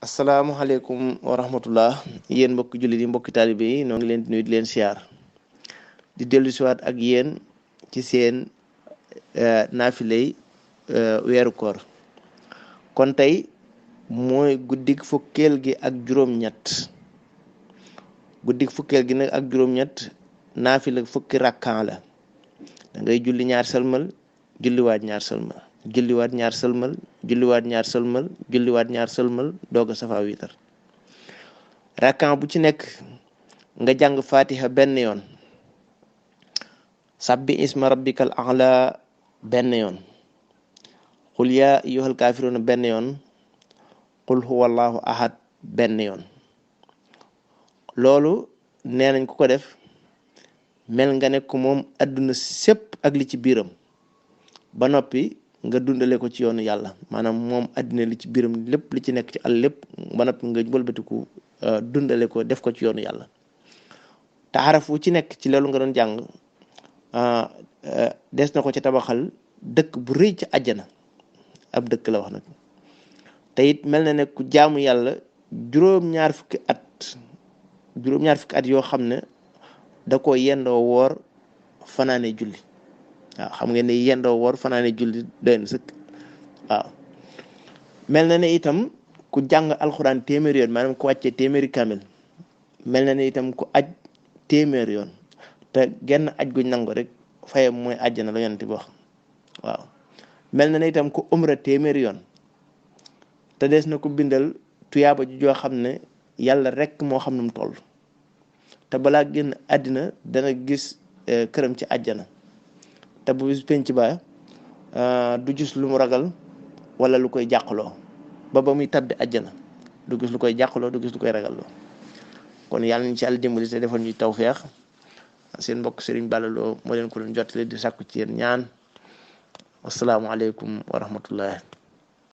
Assalamualaikum warahmatullah yéen mbokki jullit yi mbokki taalibe yi noo ngi leen di nuyu di leen siyaar di dellu siwaat ak yéen ci seen naafilay weeru koor kon tey mooy guddig fukkeel gi ak juróom-ñett guddig fukkeel gi nag ak juróom-ñett naafila fukki rakkaan la da ngay julli ñaar sëlmal julliwaat ñaar sëlmal julliwaat ñaar sëlmal julliwaat ñaar sëlmal julliwaat ñaar sëlmal doog a safa witar rakkan bu ci nekk nga jàng fatiha benn yoon sabbi isma rabbikal a'la benn yoon qul yaa ayyuhal kaafiruuna benn yoon qul huwallahu ahad benn yoon loolu nee nañ ku ko def mel nga ne ko moom adduna sépp ak li ci biiram ba noppi nga dundale ko ci yoonu yàlla maanaam moom àddina li ci biiram lépp li ci nekk ci àll lépp ba noppi nga wëlbatiku dundale ko def ko ci yoonu yàlla te xaraf wu ci nekk ci loolu nga doon jàng des na ko ci tabaxal dëkk bu rëy ci àjjana ab dëkk la wax nag te it mel na ne ku jaamu yàlla juróom-ñaar fukki at yoo xam ne da ko yendoo woor fanaane julli waaw xam ngeen ne yendoo woor fanaane julli doy na sëkk waaw mel na ne itam ku jàng alxuraan téeméeri yoon maanaam ku wàccee téeméeri kamil mel na ne itam ku aj téeméeri yoon te genn aj guñ nangu rek fayam mooy àjjana la yonent bi wax waaw mel na ne itam ku umra téeméeri yoon te des na ko bindal tuyaaba ju joo xam ne yàlla rek moo xam ne mu toll te balaa génn àddina dana gis këram ci àjjana te bu bis penc ba du gis lu mu ragal wala lu koy jàqloo ba muy tabbi àjjana du gis lu koy jàqloo du gis lu koy ragalloo kon yàlla nañ ci yàlla dimbali te defal ñuy tawfeex seen mbokk Sëriñ Bàlla Loo moo leen ko doon jottali di sàkku ci yéen ñaan wasalaamualeykum wa rahmatullah